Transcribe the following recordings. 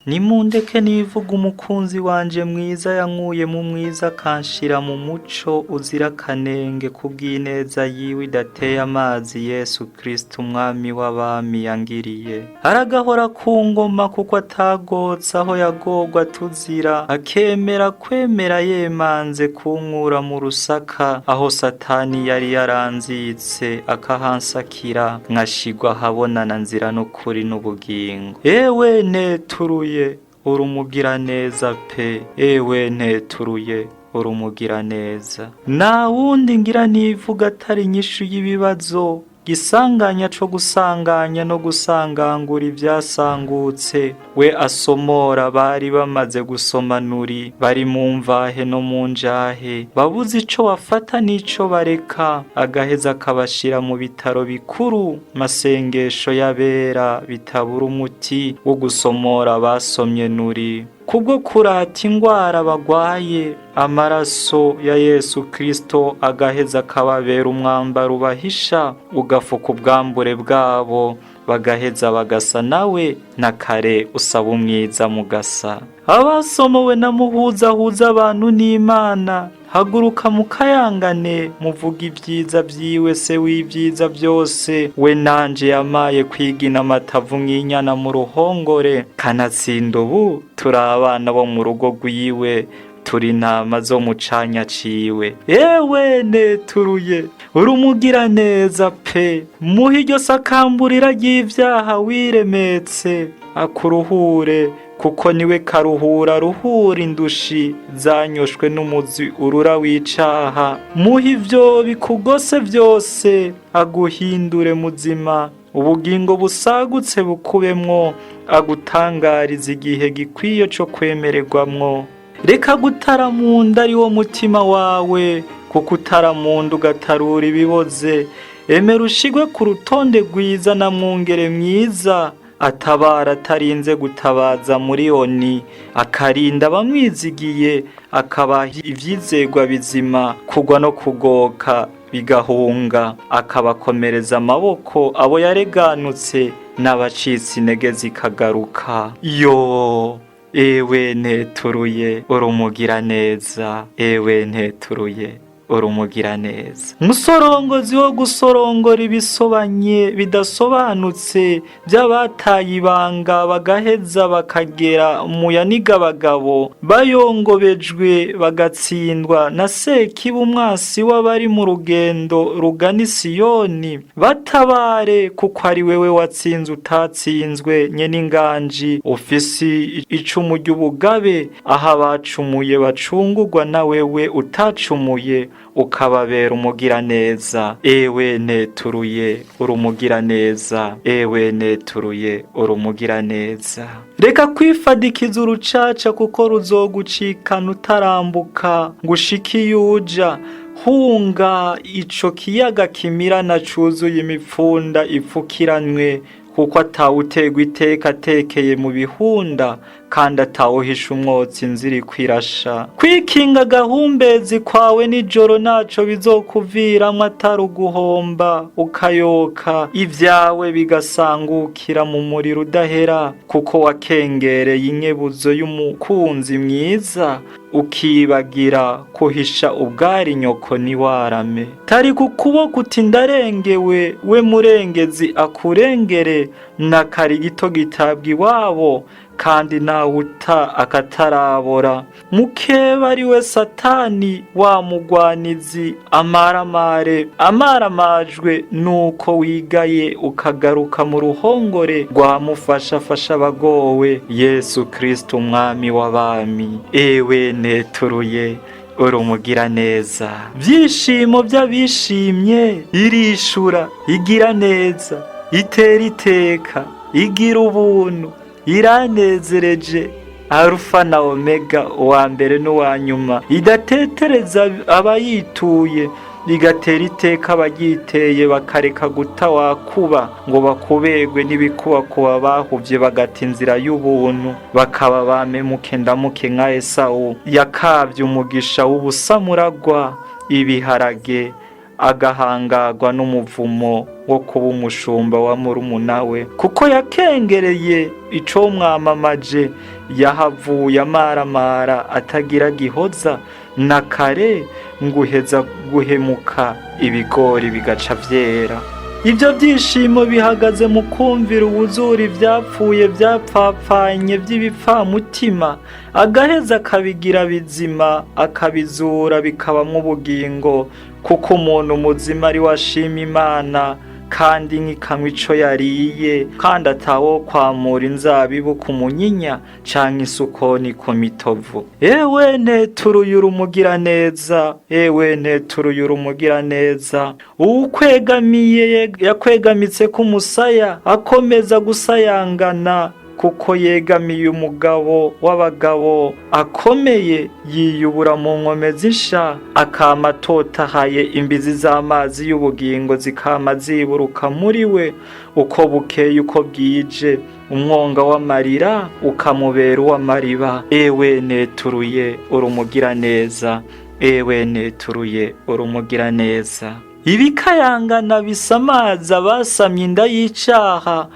Nimundeke nivuge umukunzi wanje mwiza yankuye mu mwiza akanshira mu muco uzira akanenge kubw'ineza yiwe idateye amazi Yesu Kristo umwami w'abami yangiriye. Aragahora ku ngoma kuko atagotse aho yagorwa tuzira, akemera kwemera yemanze kunkura mu rusaka aho Satani yari yaranzitse akahansakira nkashigwa ahabonana nzira n'ukuri n'ubugingo. Ewe neturuye urumugira neza pe, ewe neturuye urumugira neza. Nta wundi ngira nivuga atari inyishu y'ibibazo, gisanganya co gusanganya no gusangangura ivyasangutse, we asomora bari bamaze gusomanuri, bari mu mvahe no mu njahe, babuze ico bafata n'ico bareka, agaheza akabashira mu bitaro bikuru, masengesho y'abera bitabura umuti wo gusomora abasomye nuri. Kubwo kurata ingwara bagwaye, amaraso ya Yesu Kristo agaheza akababera umwambaro ubahisha, ugafuka ubwambure bwabo, bagaheza bagasa nawe na kare usaba umwiza mugasa. Abasomowe na muhuzahuza abantu n'Imana, haguruka mukayangane muvuga ibyiza vyiwe se w'ibyiza byose, we nanje yamaye kwigina amatavu nk'inyana mu ruhongore, kanatsinda ubu turi abana bo mu rugo rwiwe, turi intama zo mu canya ciwe. Ewe neturuye urumugira neza pe, muhe iryo sakamburira ry'ivyaha wiremetse, akuruhure kuko niwe karuhura ruhura indushi zanyoshwe n'umuzi urura w'icaha. Muhe ivyo bikugose vyose aguhindure muzima, ubugingo busagutse bukubemwo, agutangariza igihe gikwiye co kwemererwamwo. Reka gutara mu nda ari wo mutima wawe, kuko utara mu nda ugatarura ibiboze. Emera ushigwe ku rutonde rwiza na mwungere mwiza, atabara atarinze gutabaza muri oni, akarinda abamwizigiye, akabaha ivyizegwa bizima, kugwa no kugoka bigahunga, akabakomereza amaboko abo yareganutse n'abacitse intege zikagaruka. Yo ewe neturuye urumugira neza, ewe nteturuye urumugira neza. Musorongozi wo gusorongora ibisobanye bidasobanutse by'abataye ibanga bagaheza bakagera mu yaniga abagabo, bayongobejwe bagatsindwa na Sekibi umwasi w'abari mu rugendo rugana Isiyoni, batabare kuko ari wewe watsinze utatsinzwe, nyene inganji ufise icumu ry'ubugabe, aho abacumuye bacungurwa na wewe utacumuye ukababera umugiraneza. Ewe neturuye urumugiraneza, ewe neturuye urumugiraneza. Reka kwifadikiza urucaca kuko ruzogucikana utarambuka ngo ushike iyo uja. Hunga ico kiyaga kimirana cuzuye imipfunda ipfukiranywe, kuko atawutegwa iteka atekeye mu bihunda, kandi atawuhisha umwotsi inzira iriko irasha. Kwikinga agahumbezi kwawe nijoro ntaco bizokuviramwo atari uguhomba ukayoka, ivyawe bigasangukira mu muriro udahera, kuko wakengereye inkebuzo y'umukunzi mwiza, ukibagira kuhisha ubwari nyoko ntiwarame. Tarika ukuboko uti ndarengewe, we murengezi akurengere, na kare igito gitabwa iwabo, kandi nawuta akatarabora. Mukeba ari we Satani wa mugwanizi amaramare amaramajwe nuko wigaye ukagaruka mu ruhongore rwa mufasha abagowe, Yesu Kristo umwami w'abami. Ewe neturuye urumugira neza. Byishimo by'abishimye, irishura igira neza, itera iteka, igira ubuntu, iranezereje, Arufa na Omega, uwa mbere n'uwa nyuma, idatetereza abayituye, igatera iteka abaryiteye, bakareka guta wakuba ngo bakuberwe n'ibikubakuba bahuvye bagata inzira y'ubuntu, bakaba bamemuke ndamuke nka Esawu yakavye umugisha w'ubusamuragwa, ibiharage. Agahangagwa n'umuvumo wo kuba umushumba wa murumuna we, kuko yakengereye ico mwamamaje. Yahavuye amaramara atagira gihoza na kare, nguheza guhemuka ibigori bigaca vyera. Ibyo byishimo bihagaze mu kumvira uwuzura ibyapfuye byapfapfanye by'ibipfamutima, agaheza akabigira bizima, akabizura bikabamwo ubugingo, kuko umuntu muzima ari we ashima Imana kandi nkikanywa ico yariye, kandi atawo kwamura inzabibu ku munyinya canke isukoni ku mitovu. Ewe nteturuyura umugiraneza, ewe nteturuyura umugiraneza, uwukwegamiye yakwegamitse ku musaya akomeza gusayangana, kuko yegamiye umugabo w'abagabo akomeye, yiyubura mu nkomezi nsha, akama atotahaye, imbizi z'amazi y'ubugingo zikama ziburuka muri we uko bukeye uko bwije, umwonga w'amarira ukamubera uw'amariba. Ewe neturuye, uri umugiraneza, ewe neturuye, uri umugiraneza. Ibikayangana bisamaza basamye inda y'icaha,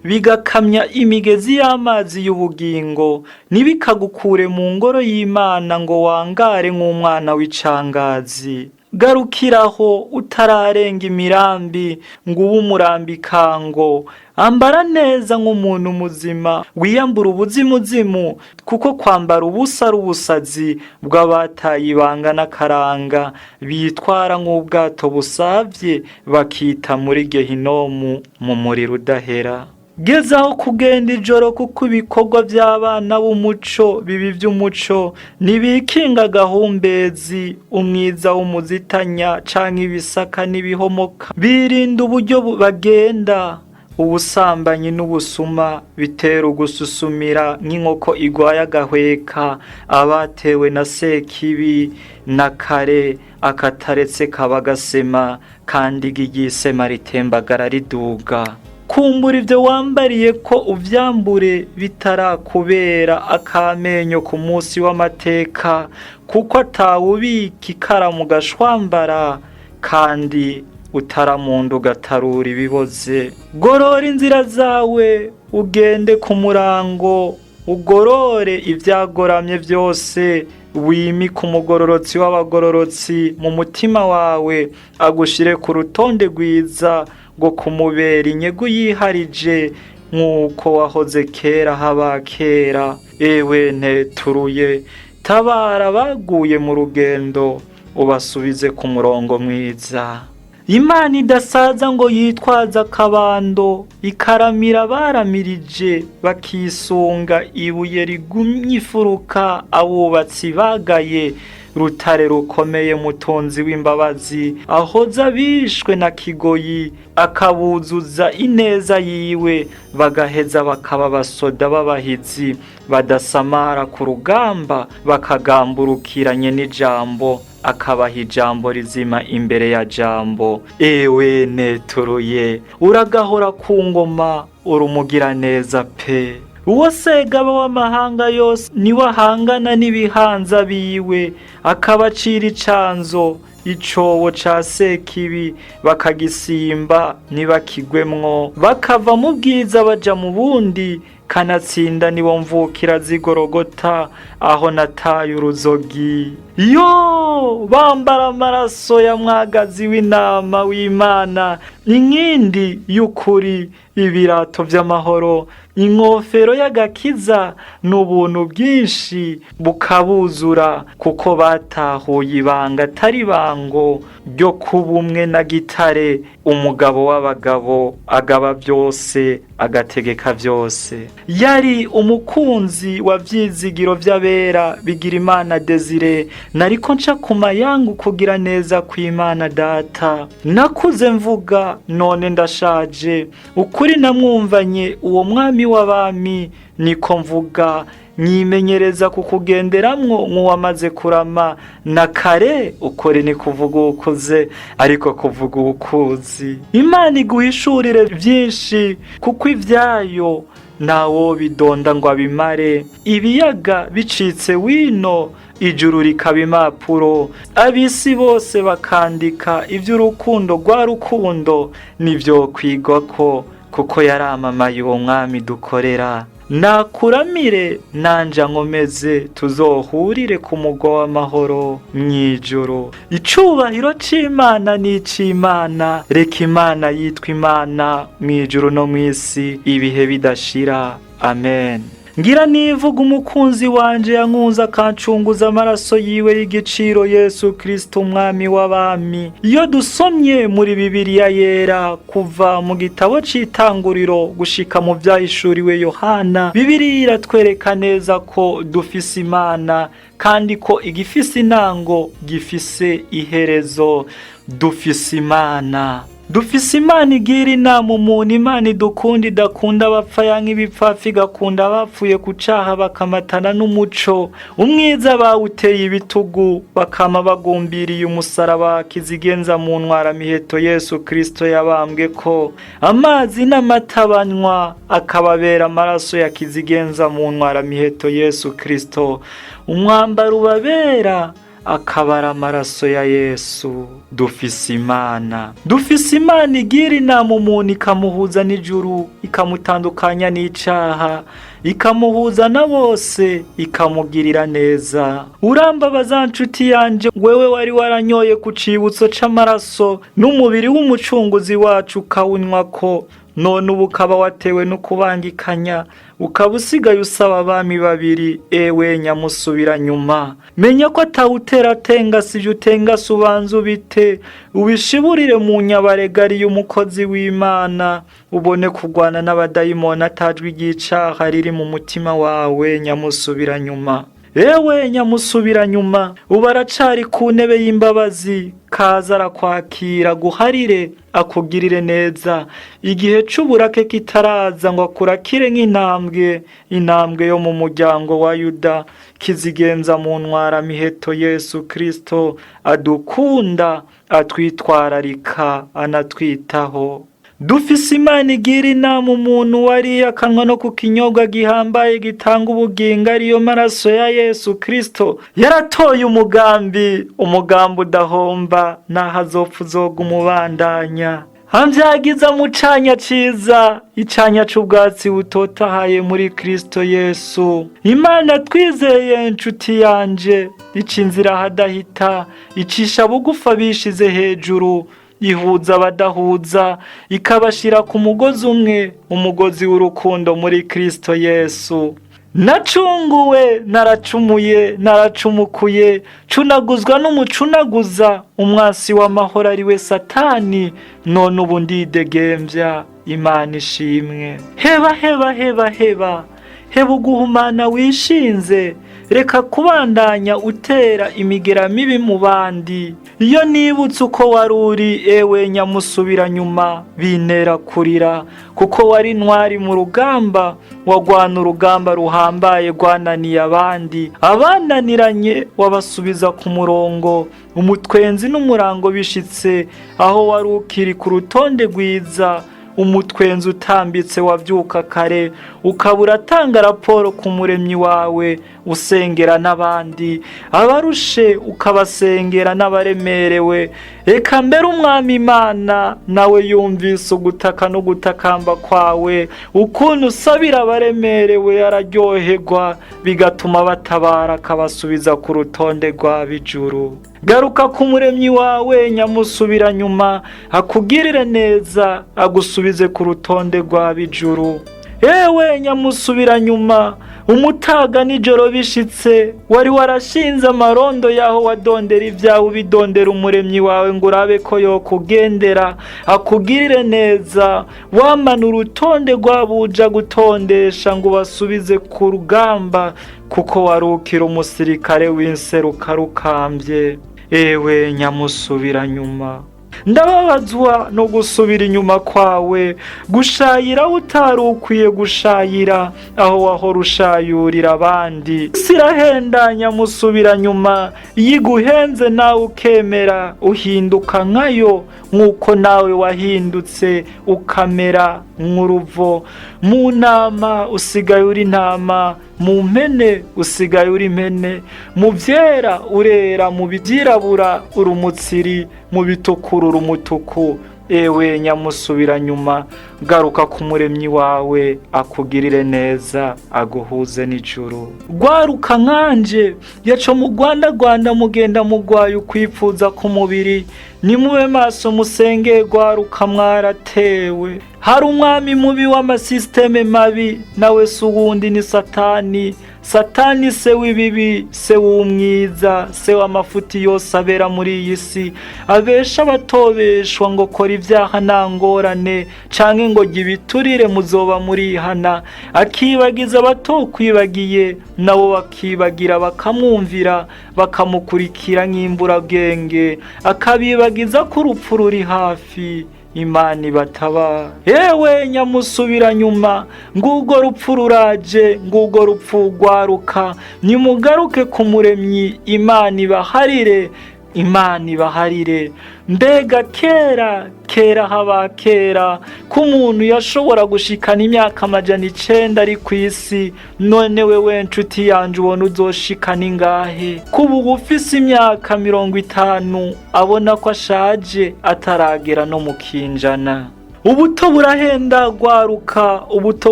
bigakamya imigezi y'amazi y'ubugingo, ntibikagukure mu ngoro y'Imana ngo wangare nk'umwana w'icangazi. Garukiraho utararenga imirambi ngo ube umurambikango. Ambara neza nk'umuntu muzima, wiyambura ubuzimuzimu, kuko kwambara ubusa ari ubusazi bw'abataye ibanga n'akaranga, bitwara nk'ubwato busavye, bakita muri Gehinomu mu muriro udahera. Gezaho kugenda ijoro, kuko ibikorwa by'abana b'umuco bibi by'umuco ntibikinga agahumbezi, umwiza w'umuzitanya canke ibisaka n'ibihomoka. Birinda uburyo bagenda ubusambanyi n'ubusuma bitera ugususumira nk'inkoko igwaye agahweka. Abatewe na Sekibi na kare akataretse kaba gasema, kandi iryisema ritembagara riduga. Kumbura ibyo wambariye ko uvyambure bitarakubera akamenyo ku munsi w'amateka, kuko atawubika ikara mu gashwambara, kandi utaramunda ugatarura ibiboze. Gorora inzira zawe, ugende ku murango, ugorore ibyagoramye byose, wimike umugororotsi w'abagororotsi mu mutima wawe, agushire ku rutonde rwiza rwo kumubera inyegu yiharije, nk'uko wahoze kera haba kera. Ewe nteturuye, tabara baguye mu rugendo, ubasubize ku murongo mwiza. Imana idasaza ngo yitwaze akabando, ikaramira abaramirije bakisunga ibuye rigumye ifuruka abubatsi bagaye, rutare rukomeye, mutunzi w'imbabazi, ahoza abishwe na kigoyi, akabuzuza ineza yiwe, bagaheza bakaba abasoda b'abahizi badasamara ku rugamba, bakagamburukiranye n'ijambo, akabaha ijambo rizima imbere ya jambo. Ewe neturuye, uragahora ku ngoma, uri umugiraneza pe. Uwo segaba w'amahanga yose niwe ahangana n'ibihanza biwe, akabacira icanzo, icobo ca Sekibi bakagisimba ntibakigwemwo, bakava mu bwiza baja mu bundi. Kanatsinda nibo mvukira zigorogota aho nataye uruzogi. Yo bambara amaraso ya mwagazi w'intama w'Imana, inkindi y'ukuri, ibirato vy'amahoro, inkofero y'agakiza, n'ubuntu bwinshi bukabuzura, kuko batahuye ibanga atari bango ryo kuba umwe na Gitare, umugabo w'abagabo, agaba byose, agategeka byose. Yari umukunzi wa vyizigiro vy'abera. Bigira Imana Desire, nariko nca ku mayangu kugira neza kw'Imana Data. Nakuze mvuga, none ndashaje. Ukuri namwumvanye uwo mwami w'abami niko mvuga, nyimenyereza kukugenderamwo nk'uwamaze kurama na kare. Ukuri ni kuvuga uwukuze, ariko kuvuga uwukuzi. Imana iguhishurire byinshi, kuko ibyayo Ntawobidonda ngo abimare. Ibiyaga bicitse wino, ijuru rikaba impapuro, ab'isi bose bakandika ivy'urukundo rwa rukundo, nivyo kwigwako kuko yaramamaye uwo mwami dukorera. Nakuramire nanje nkomeze, tuzohurire ku mugwa w'amahoro mw'ijuru. Icubahiro c'Imana n'ic'Imana. Reka Imana yitwa Imana mw'ijuru no mw'isi ibihe bidashira. Amen. Ngira nivuga umukunzi wanje yankunze akancunguza amaraso yiwe y'igiciro, Yesu Kristo umwami w'abami. Iyo dusomye muri Bibiliya Yera kuva mu gitabo c'Itanguriro gushika mu Vyahishuriwe Yohana, Bibiliya iratwereka neza ko dufise Imana kandi ko igifise intango gifise iherezo. Dufise Imana. Dufise Imana igira inama umuntu, Imana idukunda, idakunda abapfa yanka ibipfapfa, igakunda abapfuye ku caha bakamatana n'umuco. Umwiza bawuteye ibitugu, bakama bagumbiriye umusaraba kizigenza mu ntwaramiheto Yesu Kristo yabambwe ko amazi n'amata banywa akababera amaraso ya kizigenza mu ntwaramiheto Yesu Kristo, umwambaro ubabera akabara amaraso ya Yesu. Dufise Imana. Dufise Imana igira inama umuntu, ikamuhuza n'ijuru, ikamutandukanya n'icaha, ikamuhuza na bose, ikamugirira neza. Urambabaza nshuti yanje, wewe wari waranyoye ku cibutso c'amaraso n'umubiri w'umucunguzi wacu ukawunywako, none ubu ukaba watewe no kubangikanya, ukaba usigaye usaba abami babiri. Ewe nyamusubira nyuma, menya ko atawutera tengasi ivyo utengasi ubanza ubite, ubishiburire mu nyabaregariye umukozi w'Imana, ubone kurwana n'abadayimoni atajwi ry'icaha riri mu mutima wawe. Nyamusubira nyuma, ewe nyamusubira nyuma, ubu aracari ku ntebe y'imbabazi. Kaza arakwakira, guharire, akugirire neza igihe c'uburake kitaraza, ngo akurakire nk'intambwe, intambwe yo mu muryango wa Yuda, kizigenza mu ntwaramiheto Yesu Kristo adukunda, atwitwararika, anatwitaho. Dufise Imana igira inama umuntu wariye akanwa no ku kinyobwa gihambaye gitanga ubugingo, ariyo maraso ya Yesu Kristo. Yaratoye umugambi, umugambi udahomba, naho azopfa uzoga umubandanya. Amvyagiza mu canya ciza, icanya c'ubwatsi butotahaye muri Kristo Yesu. Imana twizeye, nshuti yanje, ica inzira ahadahita, icisha bugufi abishize hejuru, ihuza abadahuza, ikabashira ku mugozi umwe, umugozi w'urukundo muri Kristo Yesu. Nacunguwe, naracumuye, naracumukuye, cunaguzwa n'umucunaguza, umwasi w'amahoro ari we Satani, none ubu ndidegembya. Imana ishimwe. Heba, heba, heba, heba, heba uguhumana wishinze. Reka kubandanya utera imigera mibi mu bandi. Iyo nibutse uko wari uri, ewe nyamusubira nyuma, bintera kurira, kuko wari intwari mu rugamba, wagwana urugamba ruhambaye rwananiye abandi. Abananiranye wabasubiza ku murongo. Umutwenzi n'umurango bishitse aho wari ukiri ku rutonde rwiza. Umutwenzi utambitse wavyuka kare, ukaba uratanga raporo ku muremyi wawe, usengera n'abandi, abarushe ukabasengera n'abaremerewe. Reka mbere umwami Imana nawe yumvise ugutaka no gutakamba kwawe, ukuntu usabira abaremerewe, araryoherwa, bigatuma batabara akabasubiza ku rutonde rw'ab'ijuru. Garuka ku muremyi wawe nyamusubira nyuma, akugirire neza, agusubize ku rutonde rw'ab'ijuru. Ewe nyamusubira nyuma, umutaga nijoro bishitse, wari warashinze amarondo y'aho wadondera ibyawe, ubidondera umuremyi wawe ngo urabe ko yokugendera akugirire neza, wamana urutonde rw'abuja gutondesha ngo ubasubize ku rugamba, kuko warukira umusirikare w'inserukarukambye. Ewe nyamusubira nyuma. Ndababazwa no gusubira inyuma kwawe, gushayira aho utari ukwiye gushayira, aho wahora ushayurira abandi. Sirahendanya musubira nyuma, iyo iguhenze nawe ukemera, uhinduka nkayo nk'uko nawe wahindutse ukamera nk'uruvo. Mu ntama usigaye uri intama, mu mpene usigaye uri impene, mu byera urera, mu byirabura uri umutsiri, mu bitukura uri umutuku. Ewe nyamusubira nyuma, garuka ku muremyi wawe akugirire neza, aguhuze n'ijuru. Rwaruka nkanje yaco mu Rwanda, Rwanda mugenda mugwaye ukwipfuza k'umubiri, nimube maso musenge. Rwaruka mwaratewe, hari umwami mubi w'amasisiteme mabi, nawe si uwundi ni Satani. Satani se w'ibibi, se w'umwiza, se w'amafuti yose abera muri iyi si, abesha abatobeshwa ngo kora ibyaha nta ngorane, canke ngo jya ibiturire muzoba murihana, akibagiza abatokwibagiye, nabo bakibagira bakamwumvira, bakamukurikira nk'imburabwenge, akabibagiza ko urupfu ruri hafi. Imana ibataba. Yewe nyamusubira nyuma, ngubwo rupfu ruraje, ngubwo rupfu rwaruka, nimugaruke ku muremyi, Imana ibaharire, Imana ibaharire. Mbega kera kera haba kera ko umuntu yashobora gushikana imyaka 900 ari ku isi, none wewe nshuti yanje ubona uzoshikana ingahe? Kuba ubu ufise imyaka 50 abona ko ashaje ataragera no mu kinjana. Ubuto burahenda rwaruka, ubuto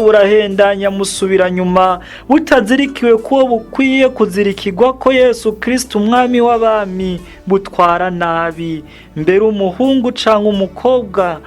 burahenda nyamusubira nyuma, butazirikiwe kuwo bukwiye kuzirikirwa ko Yesu Kristo umwami w'abami, butwara nabi. Mbere umuhungu canke umukobwa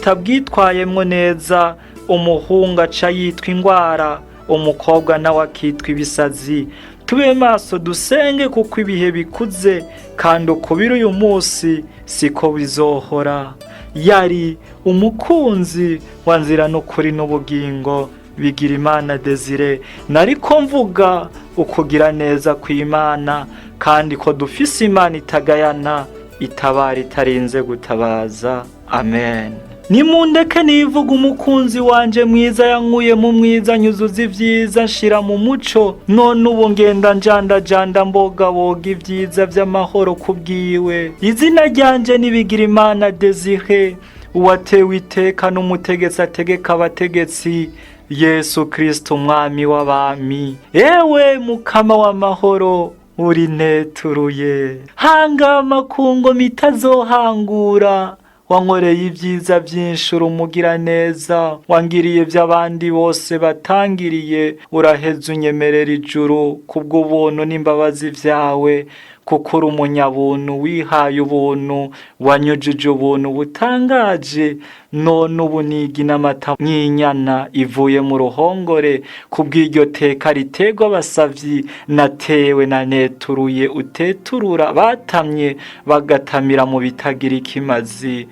batabwitwayemwo neza, umuhungu aca yitwa ingwara, umukobwa nawe akitwa ibisazi. Tube maso dusenge, kuko ibihe bikuze, kandi ukubira uyu munsi siko bizohora. Yari umukunzi wa nzira n'ukuri n'ubugingo, bigira Imana Desire. Nariko mvuga ukugira neza kw'Imana, kandi ko dufise Imana itagayana, itabara itarinze gutabaza. Amen. Nimundeke nivuga umukunzi wanje mwiza, yankuye mu mwiza, nyuzuza ibyiza, nshira mu muco, none ubu ngenda njandajanda mbogaboga ibyiza by'amahoro kubwiwe. Izina ryanje nibigira Imana Desire, uwatewe iteka n'umutegetsi ategeka abategetsi, Yesu Kristo umwami w'abami. Ewe mukama w'amahoro, uri neturuye hangama ku ngoma itazohangura, wankoreye ibyiza byinshi, urumugira neza, wangiriye iby'abandi bose batangiriye, uraheza unyemerera ijuru kubw'ubuntu n'imbabazi byawe, kuko uri umunyabuntu wihaye ubuntu, wanyujije ubuntu butangaje, none ubu niga n'amata nk'inyana ivuye mu ruhongore, kubw'iryo teka riterwa abasavyi natewe na neturuye, uteturura batamye bagatamira mu bitagira ikimazi.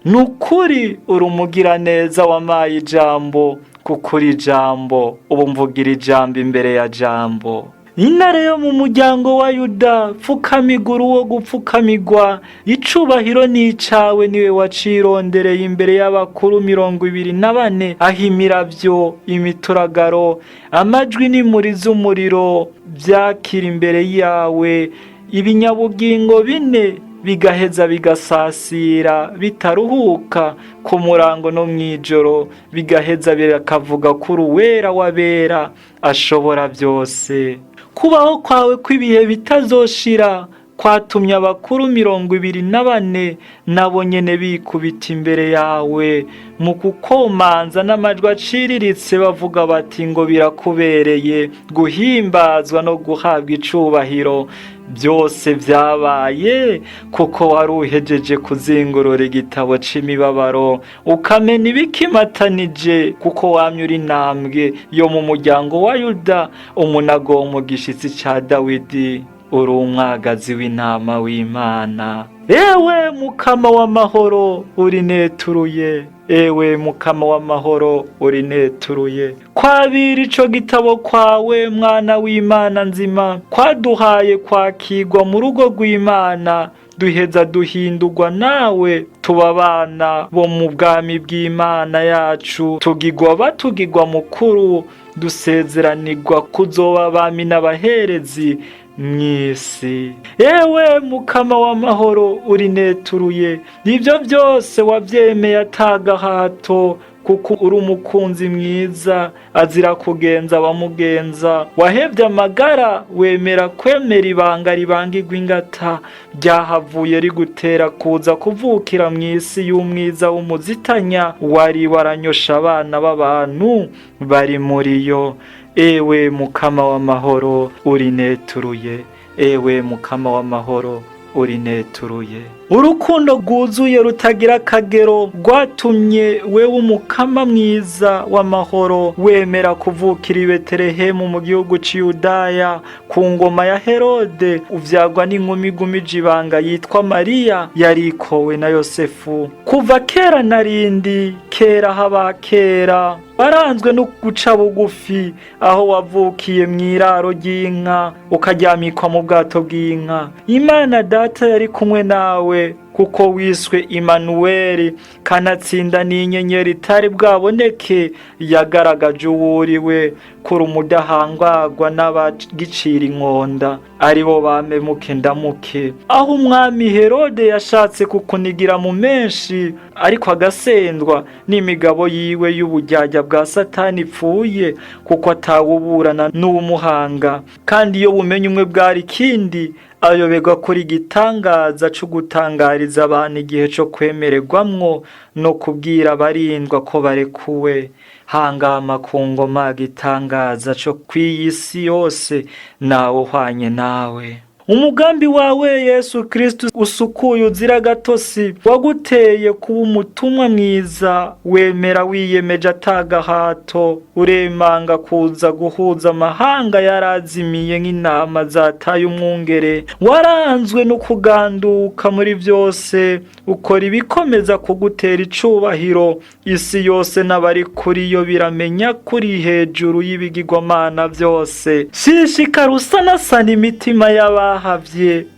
Nukuri uri umugiraneza, wamaye ijambo, kuko uri ijambo, ubu mvugira ijambo imbere ya jambo. Intare yo mu muryango wa Yuda, pfukamigura uwo gupfukamigwa, icubahiro n'icawe, niwe wacirondereye imbere y'abakuru 24, aho imiravyo, imituragaro, amajwi n'imuri z'umuriro byakira imbere yawe, ibinyabugingo bine bigaheza bigasasira bitaruhuka ku murango no mw'ijoro, bigaheza bikavuga kuri uwera w'abera ashobora byose. Kubaho kwawe kw'ibihe bitazoshira kwatumye abakuru 24 nabo nyene bikubita imbere yawe mu kukomanza n'amajwi aciriritse, bavuga bati ngo birakubereye guhimbazwa no guhabwa icubahiro. Byose byabaye kuko wari uhejeje kuzingurura igitabo c'imibabaro, ukamena ibikimatanije, kuko wamye uri intambwe yo mu muryango wa Yuda, umunago wo mu gishitsi ca Dawidi, uri umwagazi w'intama w'Imana. Ewe mukama w'amahoro, uri neturuye, ewe mukama w'amahoro, uri neturuye. Kwabira ico gitabo kwawe, mwana w'Imana nzima, kwaduhaye kwakirwa mu rugo rw'Imana. Duheza duhindurwa nawe, tuba abana bo mu bwami bw'Imana yacu, tugigwa batugigwa mukuru, dusezeranirwa kuzoba abami n'abaherezi mw'isi. Ewe Mukama w'amahoro, urineturuye. Ibyo byose wabyemeye atagahato, kuko uri umukunzi mwiza azira kugenza abamugenza. Wahebye amagara, wemera kwemera ibanga ribangirwa ingata, ryahavuye rigutera kuza kuvukira mu isi y'umwiza w'umuzitanya wari waranyosha abana b'abantu bari muri yo. Ewe Mukama w'amahoro, urineturuye. Ewe Mukama w'amahoro, urineturuye. Urukundo rwuzuye rutagira akagero rwatumye wewe Umukama mwiza w'amahoro wemera kuvukira i Betelehemu mu gihugu c'Iyudaya ku ngoma ya Herode, uvyagwa n'inkumi igumije ibanga yitwa Mariya, yarikowe na Yosefu. Kuva kera narindi kera haba kera, waranzwe no guca bugufi, aho wavukiye mw'iraro ry'inka, ukaryamikwa mu bwato bw'inka. Imana Data yari kumwe nawe, kuko wiswe Imanuweli. Kanatsinda n'inyenyeri itari bwaboneke yagaragaje uwuriwe, kuri umudahangwarwa n'abagicira inkonda, aribo bamemuke ndamuke. Aho umwami Herode yashatse kukunigira mu menshi, ariko agasendwa n'imigabo yiwe y'uburyarya bwa Satani ipfuye, kuko atawuburana n'uwumuhanga, kandi iyo bumenye umwe bwari ikindi, ayoberwa kuri igitangaza co gutangariza abantu igihe co kwemererwamwo no kubwira abarindwa ko barekuwe. Hangama ku ngoma, gitangaza co kw'iyi si yose, nawe uhwanye nawe. Umugambi wawe Yesu Kristu usukuye uzira agatosi waguteye kuba umutumwa mwiza, wemera wiyemeje atagahato, uremanga kuza guhuza amahanga yarazimiye nk'intama zataye umwungere. Waranzwe no kuganduka muri byose, ukora ibikomeza kugutera icubahiro. Isi yose n'abari kuri yo biramenya kuri hejuru y'ibigirwamana byose. Shishikara usanasana imitima y'abahavye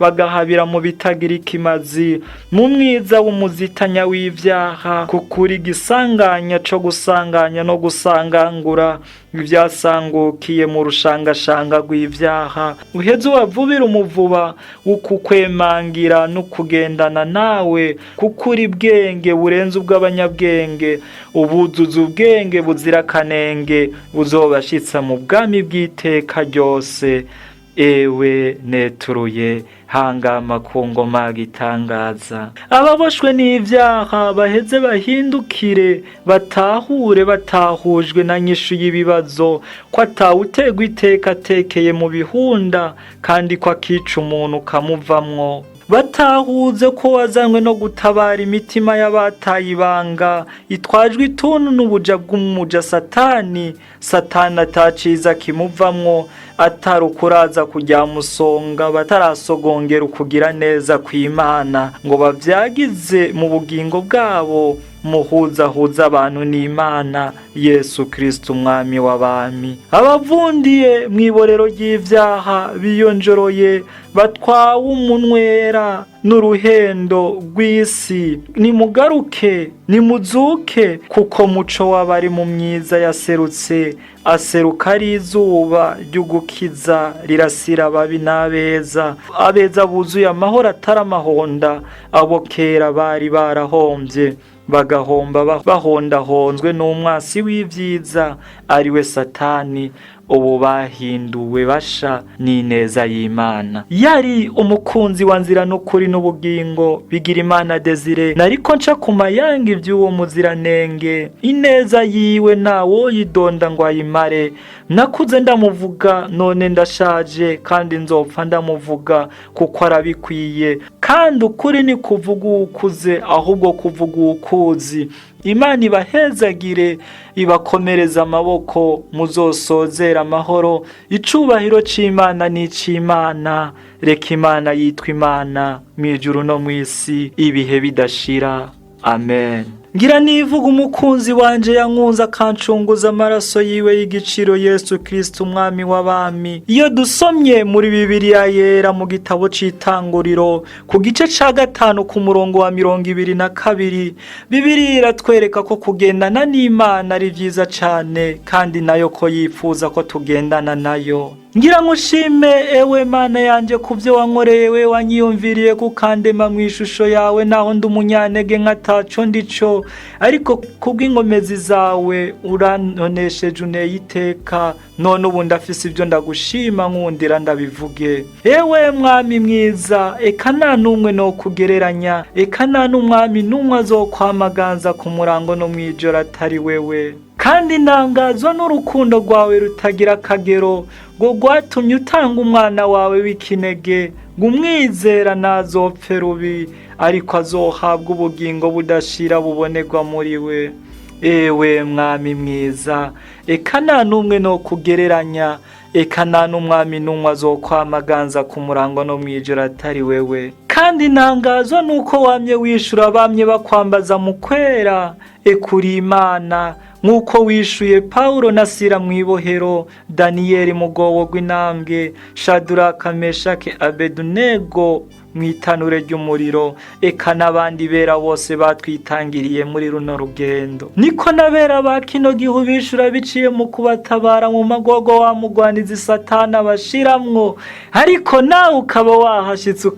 bagahabira mu bitagira ikimazi, mu mwiza w'umuzitanya w'ivyaha, kuko uri igisanganya co gusanganya no gusangangura ibyasangukiye mu rushangashanga rw'ivyaha. Uheze ubavubire umuvuba w'ukukwemangira no kugendana nawe, kuko uri bwenge burenze ubw'abanyabwenge, ubuzuza ubwenge buzira akanenge buzobashitsa mu bwami bw'iteka ryose. Ewe neturuye, hangama ku ngoma, gitangaza. Ababoshwe n'ivyaha baheze bahindukire, batahure batahujwe na nyishu y'ibibazo, ko atawutegwa iteka atekeye mu bihunda, kandi ko akica umuntu ukamuvamwo. Batahuze ko wazanywe no gutabara imitima y'abataye ibanga, itwajwe ituntu n'ubuja bw'umuja Satani. Satani ataciza kimuvamwo atari ukuraza kujya musonga, batarasogongera ukugira neza kw'Imana ngo bavyagize mu bugingo bwabo. Muhuzahuza abantu n'Imana, Yesu Kristo umwami w'abami. Abavundiye mw'iborero ry'ivyaha biyonjoroye, batwawe umunwera n'uruhendo rw'isi, nimugaruke, nimuzuke, kuko muco w'abari mu myiza yaserutse, aseruka ari izuba ry'ugukiza rirasira ababi n'abeza. Abeza buzuye amahoro atari amahonda, abo kera bari barahombye, bagahomba bahondahonzwe n'umwasi w'ivyiza ariwe Satani, ubu bahinduwe basha n'ineza y'Imana. Yari umukunzi wa nzira n'ukuri n'ubugingo, bigira Imana Desire. Nariko nca ku mayanga ivy'uwo muziranenge. Ineza yiwe ntawoyidonda ngo ayimare. Nakuze ndamuvuga, none ndashaje, kandi nzopfa ndamuvuga, kuko arabikwiye. Kandi ukuri ni kuvuga uwukuze, ahubwo kuvuga uwukuzi. Imana ibahezagire, ibakomereza amaboko, muzosozera amahoro. Icubahiro c'Imana n'ic'Imana. Reka Imana yitwa Imana mw'ijuru no mw'isi ibihe bidashira. Amen. Ngira nivuga umukunzi wanje yankunze akancunguza amaraso yiwe y'igiciro, Yesu Kristo umwami w'abami. Iyo dusomye muri Bibiliya Yera mu gitabo c'Itanguriro ku gice ca 5 ku murongo wa 22, Bibiliya iratwereka ko kugendana n'Imana ari vyiza cane, kandi nayo ko yifuza ko tugendana nayo. Ngira ngushime ewe Mana yanje ku byo wankoreye, we wanyiyumviriye kukandema mu ishusho yawe, naho ndi umunyantege nkataco ndico, ariko kubw'inkomezi zawe urantonesheje, uneye iteka. None ubu ndafise ibyo ndagushima, nkundira ndabivuge. Ewe mwami mwiza, eka nta n'umwe no kugereranya, eka nta n'umwami n'umwe azokwamaganza ku murango no mw'ijoro atari wewe. Kandi ntangazwa n'urukundo rwawe rutagira akagero, ngo rwatumye utanga umwana wawe w'ikinege, ngo umwizera ntazopfe rubi, ariko azohabwa ubugingo budashira bubonerwa muri we. Ewe mwami mwiza, eka nta n'umwe no kugereranya, eka nta n'umwami n'umwe azokwamaganza ku murango no mw'ijoro atari wewe. Kandi ntangazwa nuko wamye wishura bamye bakwambaza mu kwera, ekuri Imana, nk'uko wishuye Pawulo na Sira mw'ibohero, Daniyeli mu rwobo rw'intambwe, Shaduraka, Meshake, Abedunego mw'itanure ry'umuriro, eka n'abandi bera bose batwitangiriye muri runo rugendo. Niko n'abera ba kino gihe ubishura biciye mu kubatabara mu magogo wa mugwanizi Satani abashiramwo, ariko nawe ukaba wahashitse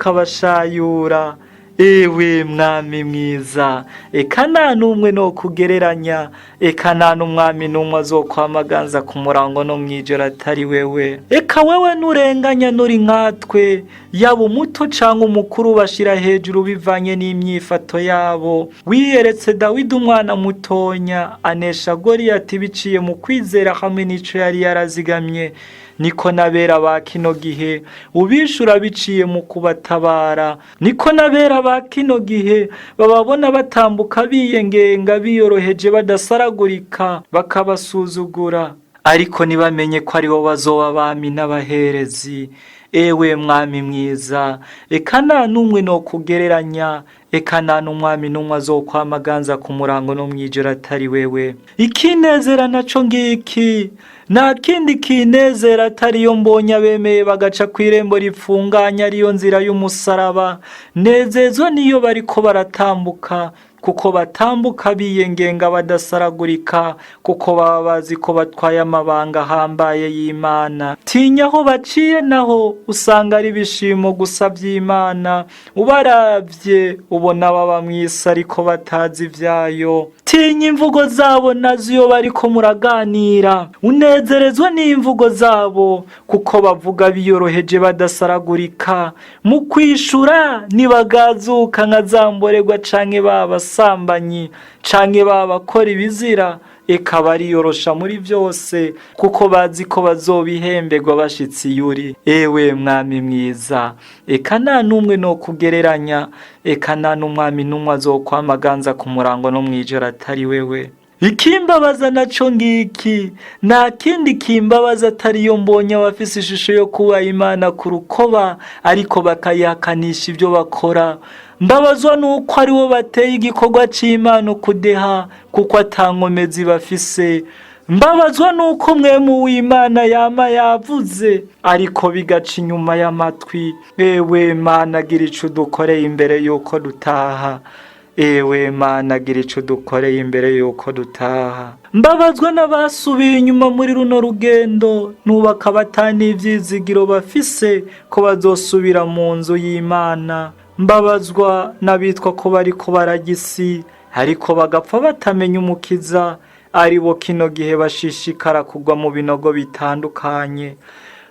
ukabashayura. Ewe mwami mwiza, eka nta n'umwe no kugereranya, eka nta n'umwami n'umwe azokwamaganza ku murango no mw'ijoro atari wewe. Eka wewe nurenganya, nuri nkatwe, yaba umuto canke umukuru bashira hejuru bivanye n'imyifato yabo. Wiyeretse Dawidi umwana mutonya anesha Goliyati biciye mu kwizera hamwe n'ico yari yarazigamye. Niko n'abera ba kino gihe ubishura biciye mu kubatabara. Niko n'abera ba kino gihe bababona batambuka biyengenga, biyoroheje, badasaragurika, bakabasuzugura, ariko ntibamenye ko aribo bazoba abami n'abaherezi. Ewe mwami mwiza, eka nta n'umwe no kugereranya, eka nta n'umwami n'umwe azokwamaganza ku murango no mw'ijoro atari wewe. Ikinezera naco ngiki, nta kindi kinezera atari iyo mbonye abemeye bagaca kw'irembo ripfunganya, ariyo nzira y'umusaraba. Nezezwa niyo bariko baratambuka, kuko batambuka biyengenga, badasaragurika, kuko baba bazi ko batwaye amabanga ahambaye y'Imana. Tinya aho baciye naho usanga ari ibishimo gusa by'Imana. Ubaravye ubona baba mw'isi ariko batazi ivyayo. Tinya imvugo zabo nazo iyo bariko muraganira, unezerezwa n'imvugo zabo, kuko bavuga biyoroheje, badasaragurika. Mu kwishura ntibagazuka nka za mborerwa canke babasambanyi canke babakora ibizira, eka bariyorosha muri byose, kuko bazi ko bazobihemberwa bashitsi yuri. Ewe mwami mwiza, eka nta n'umwe no kugereranya, eka nta n'umwami n'umwe azokwamaganza ku murango no mw'ijoro atari wewe. Ikimbabaza naco ngiki, nta kindi kimbabaza atari iyo mbonye abafise ishusho yo kubaha Imana ku rukoba, ariko bakayihakanisha ibyo bakora. Mbabazwa nuko aribo bateye igikorwa c'Imana ukudeha, kuko ata nkomezi bafise. Mbabazwa nuko mwemu w'Imana yama yavuze, ariko bigaca inyuma y'amatwi. Ewe Mana, gira ico udukoreye imbere yuko dutaha. Ewe Mana, gira ico dukoreye imbere yuko dutaha. Mbabazwa n'abasubiye inyuma muri runo rugendo, nubaka batani ivyizigiro bafise ko bazosubira mu nzu y'Imana. Mbabazwa n'abitwa ko bariko bararya isi, ariko bagapfa batamenya Umukiza, aribo kino gihe bashishikara kugwa mu binogo bitandukanye.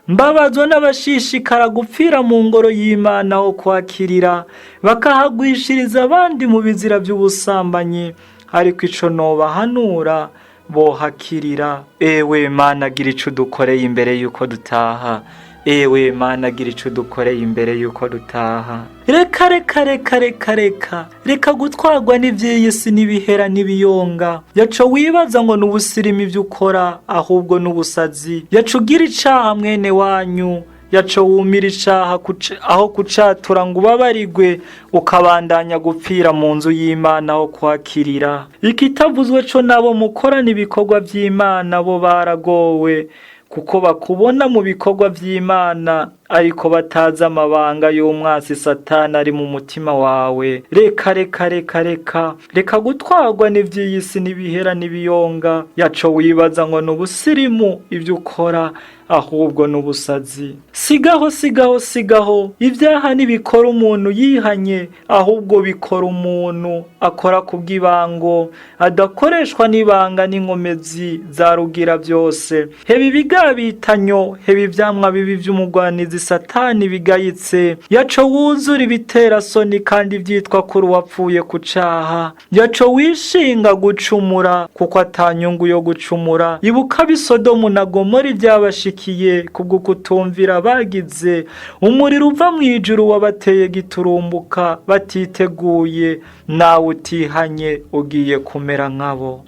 Mbabazwa n'abashishikara gupfira mu ngoro y'Imana aho kwakirira, bakahagwishiriza abandi mu bizira by'ubusambanyi, ariko ico nobahanura bohakirira. Ewe Mana, gira ico udukoreye imbere yuko dutaha. Ewe Mana, gira ico udukoreye imbere yuko dutaha. Reka, reka, reka, reka, reka, reka gutwarwa n'ivy'iyi si n'ibihera n'ibiyonga. Yaco wibaza ngo n'ubusirimu ivyo ukora, ahubwo n'ubusazi. Yaco ugira icaha mwene wanyu. Yaco wumira icaha aho kucatura ngo ubabarigwe, ukabandanya gupfira mu nzu y'Imana aho kwakirira. Ikitavuzwe co nabo mukorana ibikorwa vy'Imana bo baragowe, kuko bakubona mu bikorwa vy'Imana ariko batazi amabanga y'umwasi Satani ari mu mutima wawe. Reka reka reka reka reka gutwarwa n'ivy'iyi si n'ibihera n'ibiyonga. Yaco wibaza ngo ni ubusirimu ivyo ukora, ahubwo n'ubusazi. Sigaho, sigaho, sigaho. Ibyaha ntibikora umuntu yihanye, ahubwo bikora umuntu akora ku bw'ibango, adakoreshwa n'ibanga n'inkomezi za Rugira byose. Heba ibigabitanyo, heba ivyamwa bibi vy'umugwanizi Satani bigayitse. Yaco wuzura ibiterasoni kandi vyitwa kuri uwapfuye ku caha. Yaco wishinga gucumura, kuko atanyungu yo gucumura. Ibuka ab'i na Gomora ivyabashikiye kubwo kutumvira bagize. Umuriro uva mw'ijuru wabateye giturumbuka batiteguye. Nawe utihanye ugiye kumera nkabo.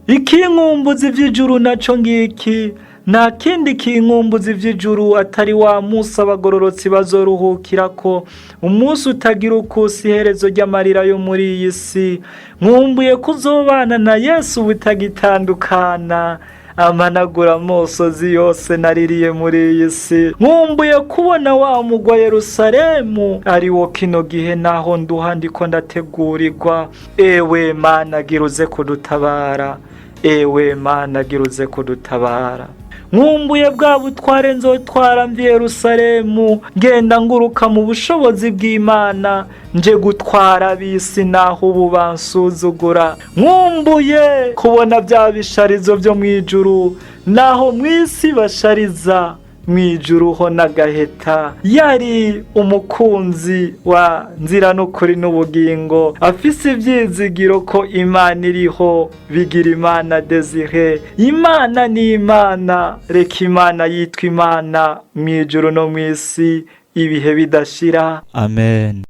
Ikinkumbuzi vy'ijuru naco ngiki, nta kindi kinkumbuzi vy'ijuru atari wa musi abagororotsi bazoruhukirako, umunsi utagira ukusi, iherezo ry'amarira yo muri iyi si. Nkumbuye kuzobana na Yesu butagitandukana, amanagura amosozi yose naririye muri iyi si. Nkumbuye kubona wa mugwa Yerusalemu, ari wo kino gihe naho nduha ndiko ndategurirwa. Ewe Mana, gira uze kudutabara. Ewe Mana, gira uze kudutabara. Nkumbuye bwa butware nzotwara mvi Yerusalemu, ngenda nguruka mu bushobozi bw'Imana, nje gutwara ab'isi naho ubu bansuzugura. Nkumbuye kubona bya bisharizo byo mu ijuru, naho mu isi bashariza, mu ijuru ho n'agaheta. Yari umukunzi wa nzira n'ukuri n'ubugingo, afise ivyizigiro ko Imana iriho. Bigira Imana Desire. Imana ni Imana, reka Imana yitwa Imana mu ijuru no mu isi ibihe bidashira. Amen.